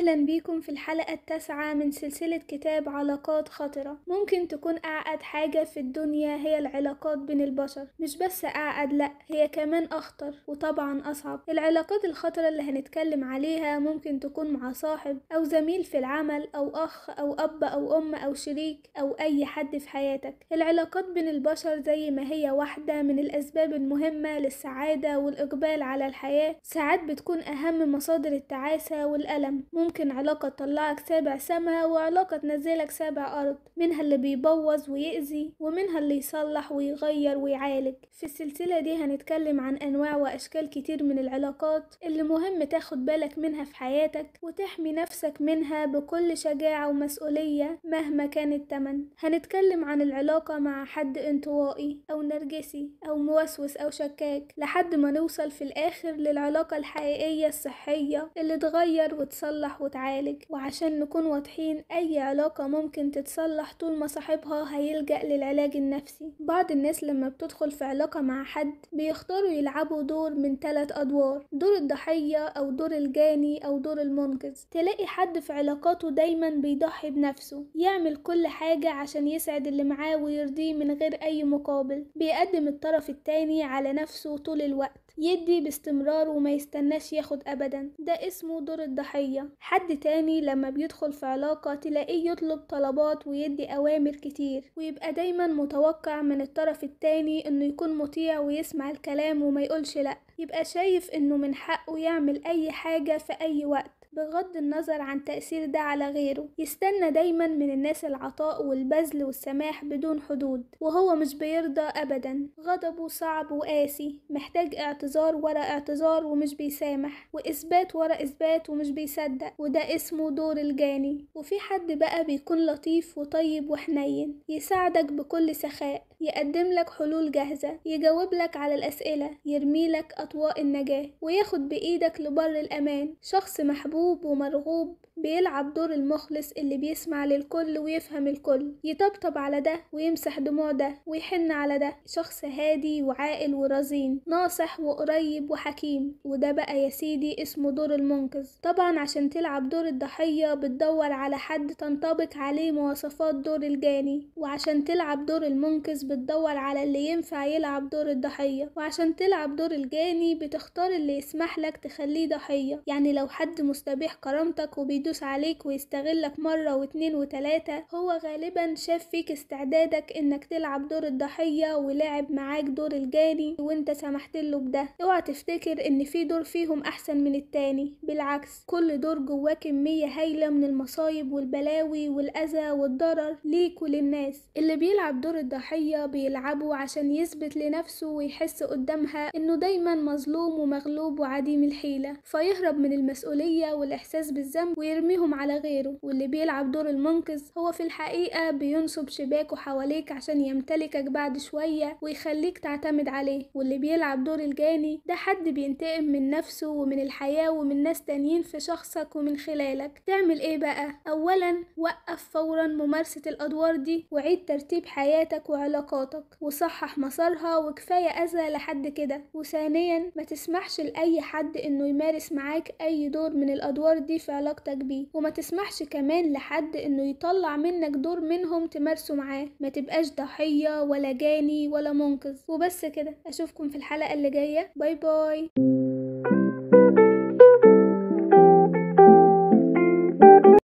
أهلا بيكم في الحلقة 9 من سلسلة كتاب علاقات خطرة. ممكن تكون أعقد حاجة في الدنيا هي العلاقات بين البشر، مش بس أعقد، لأ هي كمان أخطر وطبعا أصعب. العلاقات الخطرة اللي هنتكلم عليها ممكن تكون مع صاحب أو زميل في العمل أو أخ أو أب أو أم أو شريك أو أي حد في حياتك. العلاقات بين البشر زي ما هي واحدة من الأسباب المهمة للسعادة والإقبال على الحياة، ساعات بتكون أهم مصادر التعاسة والألم. ممكن علاقة تطلعك 7 سما وعلاقة تنزلك 7 أرض، منها اللي بيبوظ ويأذي ومنها اللي يصلح ويغير ويعالج. في السلسلة دي هنتكلم عن أنواع وأشكال كتير من العلاقات اللي مهم تاخد بالك منها في حياتك وتحمي نفسك منها بكل شجاعة ومسؤولية مهما كان التمن. هنتكلم عن العلاقة مع حد انطوائي أو نرجسي أو موسوس أو شكاك، لحد ما نوصل في الآخر للعلاقة الحقيقية الصحية اللي تغير وتصلح وتعالج. وعشان نكون واضحين، أي علاقة ممكن تتصلح طول ما صاحبها هيلجأ للعلاج النفسي. بعض الناس لما بتدخل في علاقة مع حد بيختاروا يلعبوا دور من 3 أدوار، دور الضحية أو دور الجاني أو دور المنقذ. تلاقي حد في علاقاته دايما بيضحي بنفسه، يعمل كل حاجة عشان يسعد اللي معاه ويرضيه من غير أي مقابل، بيقدم الطرف التاني على نفسه طول الوقت، يدي باستمرار وما يستناش ياخد أبدا. ده اسمه دور الضحية. حد تاني لما بيدخل في علاقة تلاقيه يطلب طلبات ويدي أوامر كتير، ويبقى دايما متوقع من الطرف التاني انه يكون مطيع ويسمع الكلام وما يقولش لأ، يبقى شايف انه من حقه يعمل اي حاجة في اي وقت بغض النظر عن تأثير ده على غيره. يستنى دايما من الناس العطاء والبذل والسماح بدون حدود، وهو مش بيرضى أبدا. غضبه صعب وقاسي، محتاج اعتذار ورا اعتذار ومش بيسامح، وإثبات ورا إثبات ومش بيصدق، وده اسمه دور الجاني. وفي حد بقى بيكون لطيف وطيب وحنين، يساعدك بكل سخاء، يقدم لك حلول جاهزة، يجاوب لك على الأسئلة، يرمي لك أطواق النجاة، وياخد بإيدك لبر الأمان. شخص محبوب ومرغوب، بيلعب دور المخلص اللي بيسمع للكل ويفهم الكل، يطبطب على ده ويمسح دموع ده ويحن على ده. شخص هادي وعاقل ورزين، ناصح وقريب وحكيم، وده بقى يا سيدي اسمه دور المنقذ. طبعا عشان تلعب دور الضحية بتدور على حد تنطبق عليه مواصفات دور الجاني، وعشان تلعب دور المنقذ بتدور على اللي ينفع يلعب دور الضحية، وعشان تلعب دور الجاني بتختار اللي يسمح لك تخليه ضحية. يعني لو حد مستبيح كرامتك وبيدوس عليك ويستغلك مرة و2 و3، هو غالبا شاف فيك استعدادك انك تلعب دور الضحية ولعب معاك دور الجاني وانت سمحت له بده. اوعى تفتكر ان في دور فيهم احسن من التاني، بالعكس كل دور جواه كمية هايلة من المصايب والبلاوي والاذى والضرر ليك وللناس. اللي بيلعب دور الضحية بيلعبه عشان يثبت لنفسه ويحس قدامها انه دايما مظلوم ومغلوب وعديم الحيلة، فيهرب من المسؤولية والإحساس بالذنب ويرميهم على غيره. واللي بيلعب دور المنقذ هو في الحقيقة بينصب شباكه حواليك عشان يمتلكك بعد شوية ويخليك تعتمد عليه. واللي بيلعب دور الجاني ده حد بينتقم من نفسه ومن الحياة ومن ناس تانيين في شخصك ومن خلالك. تعمل ايه بقى؟ أولا وقف فورا ممارسة الأدوار دي، وعيد ترتيب حياتك وعلاقاتك وصحح مسارها، وكفاية أذى لحد كده. وثانيا ما تسمحش لأي حد انه يمارس معاك أي دور من الأدوار دي في علاقتك بيه، وما تسمحش كمان لحد انه يطلع منك دور منهم تمارسه معاه. ما تبقاش ضحية ولا جاني ولا منقذ. وبس كده، اشوفكم في الحلقة اللي جاية. bye bye.